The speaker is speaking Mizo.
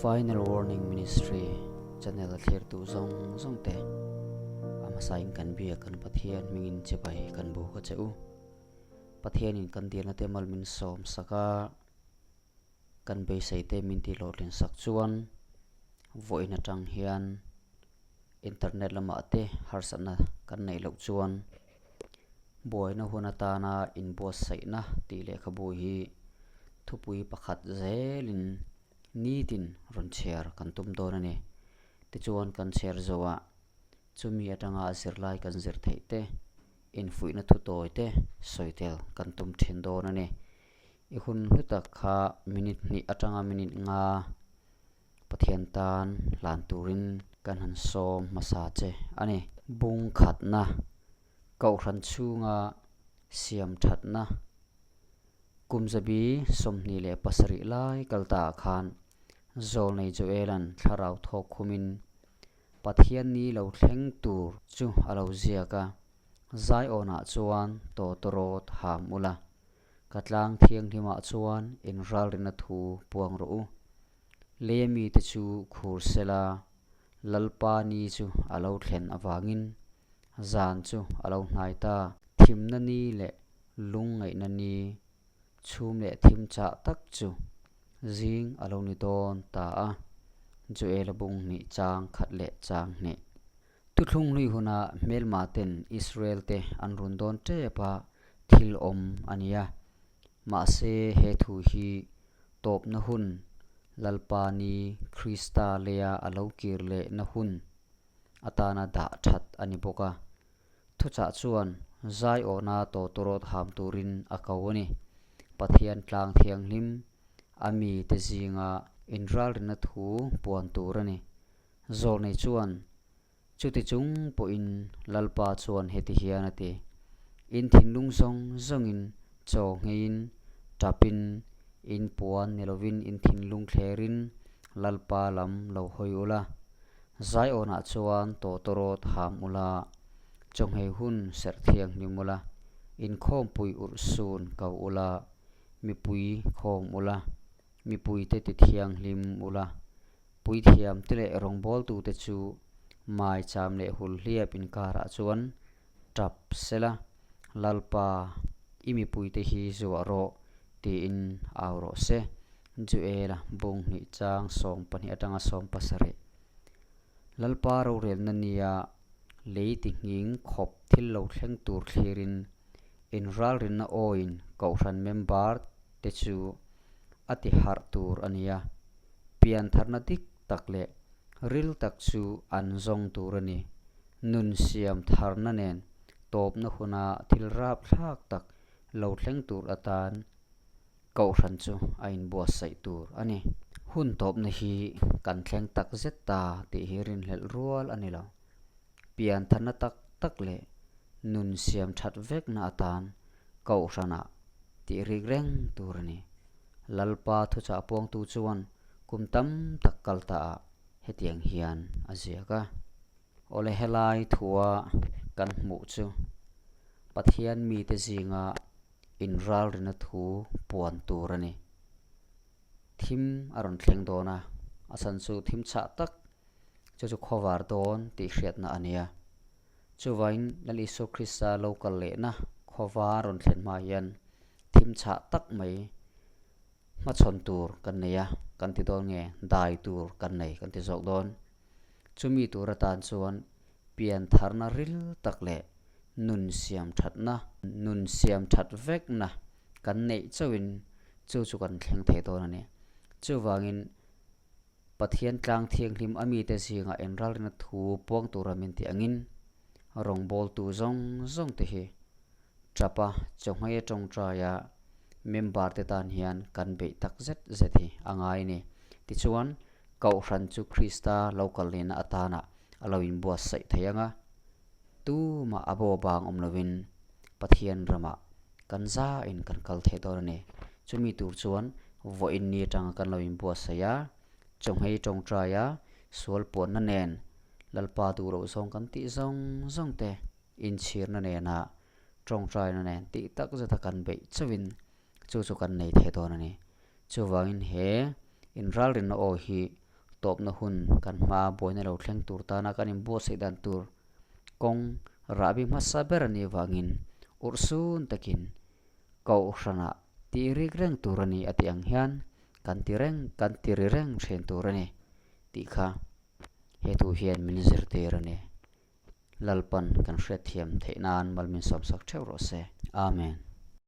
Final Warning Ministry channel a thlirtu zawng zawng te a hmasain kan biak kan Pathian hmingin chibai kan buk a che u. Pathianin kan dilna te mal min sawm sak a, kan beisei te min tih hlawhtlin sak chuan vawiin atang hian internet lamah te harsatna kan neih loh chuan Buaina hun atana inbuatsaihna tih lehkhabu hi thupui pakhat zelin nitin rawn chhiar kan tum dawn a ni. Tichuan kan chhiar zawhah chumi atanga zirlai kan zir theih te, infuihna thu tawi te sawi tel kan tum thin dawn a ni. I hun hlu tak kha minute hnih atanga minute nga Pathian tan hlan turin kan han sawm hmasa che a ni. Bung khatna, Kohhran chhunga siam thatna, Kum zabi 27 lai kal ta ah khan Zawlnei Joela'n thlarau thawk khumin Pathian ni lo thleng tur chu a lo ziak a, Zaiawnah chuan tawtawrawt ham ula, Ka tlang thianghlimah chuan inralrina thu puang rawh u. Leia mite chu khur sela, Lalpa ni chu a lo thlen avangin zan chu a lo hnai ta. Thimna ni leh lungngaihna ni, chhum leh thim chah tak chu zing a lo ni dawn ta a, Joela bung hnih chang khat leh chang hnih. Thuthlung hlui huna hmelma ten Israel te an run dawn tep a thil awm a nia. Mahse he thu hi tawpna hun Lalpa ni Krista leia a lo kir leh na hun atana dah that a ni bawk a. Thuchah chuan zaiawhna tawtawrawt ham turin a ko a ni. Pathian tlang thianghlim a mite zinga inralrinna thu puan tur a ni. Zawlnei chuan, Chuti chung pawhin Lalpa chuan heti hian a ti, In thinlung zawng zawngin chaw ngheiin, tapin, in puan ni lovin in thinlung thlerin Lalpa lam lo hawi ula. Zaiawnah chuan tawtawrawt ham ula, chaw nghei hun serh thianghlim ula, inkhawmpui urhsun ko ula, mipui khawm ula, mipuite ti thianghlim ula. Puithiamte leh rawngbawltute chu maicham leh hulhliap inkarah chuan tap sela, Lalpa, i mipuite hi zuah rawh, tiin au rawh se. Joela bung hnih chang 12 atanga 17. Lalpa rorelna nia lei ti nghing khawp thil lo thleng tur thlirin inralrinna awiin kohhran member te chu a ti harh tur a nia. Piantharna dik tak leh ril tak chu an zawng tur a ni. Nun siam tharna nen tawpna huna thil rapthlak tak lo thleng tur atan kohhran chu a inbuatsaih tur a ni. Hun tawpna hi kan thleng tak zet ta tih hi rinhlelh rual a ni lo. Piantharna tak tak leh nun siam that vekna atan kohhranah tih rik reng tur a ni. Lalpa thuchah puangtu chuan kum tam tak kal ta ah hetiang hian a ziak a. Awle helai thua kan hmuh chu Pathian mite zinga inralrina thu puan tur a ni. Thim a rawn thleng dawn a, a chhan chu thim chhah tak chu chu khawvar dawn tih hriatna a nia. Chuvain Lal Isua Krista lo kal lehna khawvar rawn thlen hma hian thim chhah tak mai hmachhawn tur kan nei a, kan ti dawn nge dai tur kan nei kan ti zawk dawn. Chumi tur atan chuan pian tharna ril tak leh nun siam thatna, nun siam that vekna kan neih chauhin chu chu kan thleng thei dawn a ni. Chuvangin Pathian tlang thianghlim a mite zingah enralrina thu puang tura min tih angin rawngbawltu zawng zawng te hi tapa chawhmei tawngtaia member te tan hian kan beih tak zet zet hi a ngai a ni. Tichuan, Kohhran chu Krista lo kal nena atana a lo inbuatsaih thei ang a, tumah a bo bang awm lovin Pathian ramah kan zain kan kal thei dawn a ni. Chumi tur chuan vawiin ni atanga kan lo inbuatsaih a, chawhmei tawngtai a, sual puanna nen Lalpa duh loh zawng kan tih zawng zawng te inchhirna nena tawngtaina nen tih tak zeta kan beih chauhin chu chu kan nei thei dawn a ni. Chuvangin he inralrinna aw hi. Tawpna hun kan hmaa buaina lo thleng tur tana kan inbuatsaih dan tur kawng rahbi hmasa ber a nih vangin urhsun takin kohhranah tih rik reng tur a ni a tih ang hian kan ti reng kan ti ri reng thin tur a ni tih kha he thu hian min zirtir a ni. Lalpan kan hriatthiam theih nan mal min sawmsak theuh rawh se. Amen.